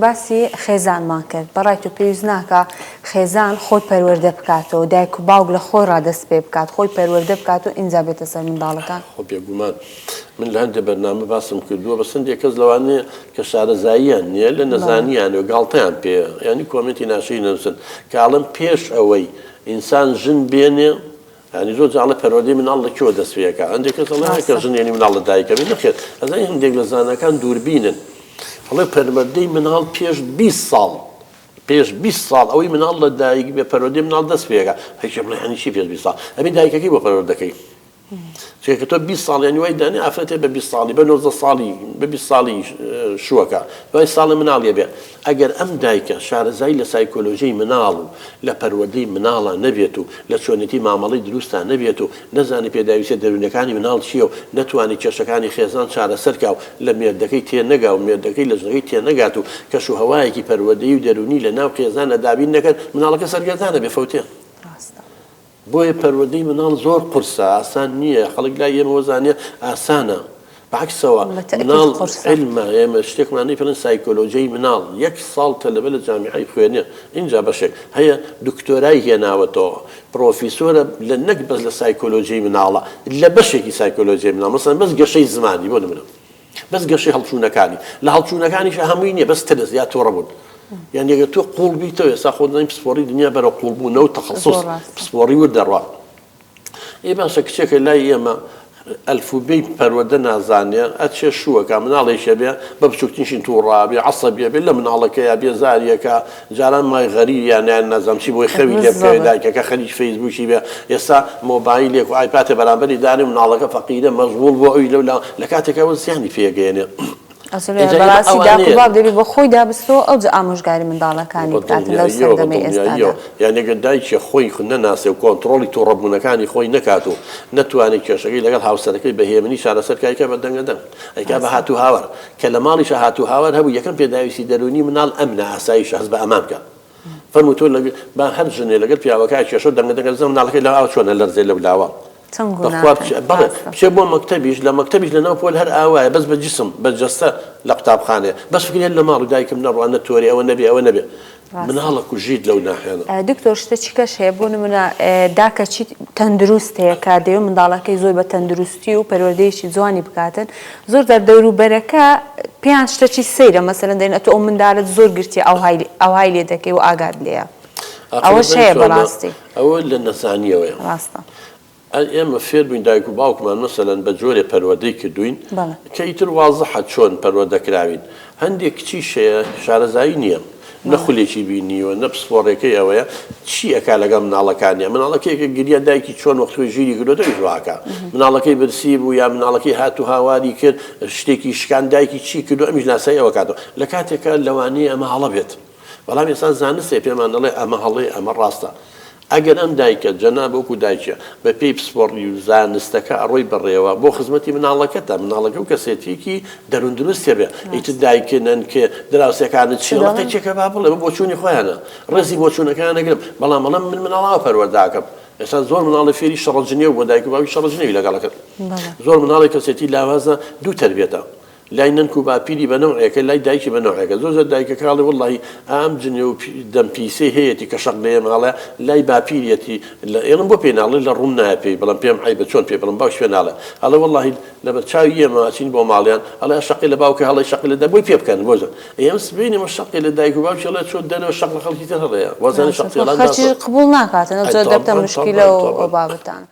باسی خێزانمان کرد، بەڕای تۆ پێویست ناکا خێزان خۆی پەروەردە بکاتەوە، دایک و باوک لە خۆی ڕا دەست پێ بکات، خۆی پەروەردە بکات و ئینجا بێتە سەر منداڵەکان؟ خۆ بێگومان. من لە هەندێ بەرنامە باسم کردووە، بەس هەندێ کەس لەوانەیە کە شارەزاییان نییە، لە نەزانییانەوە گاڵتەیان پێیە، یانی کۆمێنتی ناشرین ئەنووسن، کە ئەڵێم پێش ئەوەی ئینسان ژن بێنێ، یانی زۆر جار ئەڵێ پەروەردەی مناڵ لە کوێوە دەست پێ ئەکا هەندێک کەس ئەڵێ کە ژن یانی مناڵ لە دایک ئەبێ نەخێر ئەزانی هەندێک لە زاناکان دووربینن ئەڵێ پەروەردەی مناڵ پێش 20 ساڵ پێش 20 ساڵ ئەوەی مناڵ لە دایک بێ پەروەردەی مناڵ دەست پێ ئەکا هەیچ بڵێ هەنی چی پێش 20 ساڵ ئەبێ دایکەکەی بۆ پەروەردەکەی چونکە تۆ 20 ساڵ یانی وای دانێ ئافرەتێ بە 20 ساڵی بە 19 ساڵی بە 20 ساڵی شووەکە دوای ساڵێ مناڵیە بێ ئەگەر ئەم دایکە شارەزایی لە سایکۆلۆژیی مناڵ و لە پەروەردەی مناڵا نەبێت و لە چۆنێتی مامەڵەی دروستا نەبێت و نەزانێ پێداویستیە دەروونیەکانی مناڵ چیە و نەتوانێ کێشەکانی خێزان چارەسەر کا و لە مێردەکەی تێنەگا و مێردەکەی لە ژنەکەی تێنەگات و کەش و هەوایەکی پەروەردەیی و دەروونی لە ناو خێزانا دابین نەکەن مناڵەکە سەرگەردان ئەبێ فەوتێ. ڕاستە. بۆیە پەروەردەی مناڵ زۆر قورسە ئاسان نییە خەڵک لای ئێمە وەزانێ ئاسانە بەعکسەوە مناڵ عیلمە ئێمە شتێکمان نەی پێڵێن سایکۆلۆژیی مناڵ یەک ساڵ تەلەبە لە جامیعەی خوێنێ ئینجا بەشێک هەیە دکتۆرای هێناوەتەوە پرۆفیسۆرە لە نەک بەس لە سایکۆلۆژیی مناڵە لە بەشێکی سایکۆلۆژیی مناڵ مەسەلەن بەس گەشەی زمانی بۆ نمونە بەس گەشەی هەڵچوونەکانی لە هەڵچوونەکانیشا هەمووی نییە بەس ترس یا توڕەبوون یان ئەگەر تۆ قوڵ بیتەوە ئێستا خۆت دەزانی پسپۆڕی دنیا بەرەو قوڵبوونە و تەخەسوس پسپۆڕی ورد دەڕوا ئێ باشە کچێکە لای ئێمە ئەلفوبێی پەروەردە نازانێ ئەچێ شووەکە مناڵێکی بێ بە بچووکترینشین تووڕابێ عەسەبیە بێ لە مناڵەکەیا بێزاریەکە جاران مای غەریب یان یان نازانم چی بۆی خەوی لێ بکەوێ دایکەکە خەریکی فەیسبووکی بێ ئێستا مۆبایلێک و ئایپاتێ بەرامبەری دانێ و مناڵەکە فەقیرە مەشغوڵ بووە ئەویش لەو لا لە کاتێکا ئەوە زیانی پێ ئەگەیەنێ ئەزۆ بەڕاستی داک و باب دەبێ بە خۆی دابستەوە ئەوجا ئامۆژگاری منداڵەکانی بکات لەو سەردەمەی ئێستادا. یانی گەر دایکێ خۆی نەناسێ و کۆنتڕۆڵی توڕەبوونەکانی خۆی نەکات و نەتوانێ کێشەکەی لەگەڵ هاوسەرەکەی بە هێمنی چارەسەر بکا ئەیکا بە دەنگە دەنگ ئەیکا بە هات و هاوار کە لە ماڵیشا هات و هاوار هەبوو یەکەم پێداویستی دەروونی مناڵ ئەمنە ئاسایشە هەست بە ئەمان بکا فەرموو تۆ لە با هەر ژنێ لەگەل پیاوەکە کێشە و دەنگە دەنگە بزانە مناڵەکەی لە ئاوە چۆنە لەرزێ لەو لاوە چەند بەخوا گوناحە بچێ بەڵێ ڕاستە. بچێ بۆ مەکتەبیش لە مەکتەبیش لە ناو پۆل هەر ئاوایە بەس بە جسم بە جەستە لە قوتابخانەیە بەس فکری هەر لە ماڵ و دایکم نەڕوا نە تۆرێ ئەوە نەبێ ئەوە نەبێ ڕاستە. مناڵ ئەکوژیت لەو ناحیانە. دکتۆر شتەکی کەش هەیە بۆ نمونە داکە چی تەندروست هەیە کە دەیەوێت منداڵەکەی زۆر بە تەندروستی و پەروەردەیەکی جوانی بکاتن زۆر جار دەوروبەرەکە پێیان شتەکی سەیرە مەسەلەن دەێن ئەتۆ ئەو مندالت زۆر گرتیە ئەوهای ئەوهای لێ دەکەی و ئاگات لێیە ئەوەش هەیە بەڕاستی. ئەوە لە نەزانیەوەیە. ڕاستە. ئێمە فێر بووین دایک و باوکمان مەسەلەن بە جۆرێ پەروەردەی کردووین کە ئیتر وازحە چۆن پەروەردە کراوین. هەندێک کچیش هەیە شارەزایی نییە، نە خولێکی بینیوە، نە پسپۆڕیەکەی ئەوەیە چی ئەکا لەگەڵ مناڵەکانیا. مناڵەکەی کە گریا دایکی چۆن وەخت خۆی ژیری کردووە ئەویش وا ئەکا. مناڵەکەی برسی بوو یا مناڵەکەی هات و هاواری کرد شتێکی شکاند دایکی چی کردووە ئەمیش لاسایی ئەو ئەکاتەوە. لە کاتێکا لەوانەیە ئەمە هەڵە بێت. بەڵام ئێستا زانست هەیە پێمان دەڵێ ئەمە هەڵەیە ئەمە ڕاستە. ئەگەر ئەم دایکە جەناب وەکو دایکە بە پێی پسپۆڕی و زانستەکە ئەڕۆی بەڕێوە بۆ خزمەتی مناڵەکەتە مناڵەکە و کەسێتیەکی دەروون دروست هەبێ ئیتر دایکە نەنکە دراوسێکانت چی ئەڵێ قەیچێکە با بڵێ بۆ بۆچوونی خۆیانە ڕێزی بۆچوونەکەیان ئەگرم بەڵام ئەڵێم من مناڵ ئاوا پەروەردە ئەکەم ئێستا زۆر مناڵی فێری شەڕە جنێو بووە دایک و باوکی شەڕە جنێوی لەگەڵ ئەکەن زۆر مناڵی کەسێتی لاوازە دوو تەربیەتە لای نەنک و باپیری بە نەوعێکە لای دایکی بە نەوعێکە زۆر جار دایکەکە ئەڵێ وەڵاهی ئام جنێو و دەم پیسەی هەیەتی کە شەق لە ئێمە ئەڵێ لای باپیریەتی لە ئێڵم بۆ پێی ناڵێ لە ڕووم نایە پێی بڵێم پێم عەیبە چۆن پێی بڵێم باوکی پێ ناڵێ ئەڵێ وەڵاهی لەبەر چاوی ئێمە ئەچین بۆ ماڵیان ئەڵێ شەقی لە باوکە هەڵێ شەقی لە دە بۆی پێ بکەن بۆ ئێمە سبەینێ مە شەقی لە دایک و باوکی ئەڵێ چۆن دەرەوە شەق لە خەڵکی تر هەڵەیە وازانێ شەق پێڵان خەرچی قبوڵ ناکاتن ئەو جۆر دەبتە مشکیلە و ئەو بابەتانە.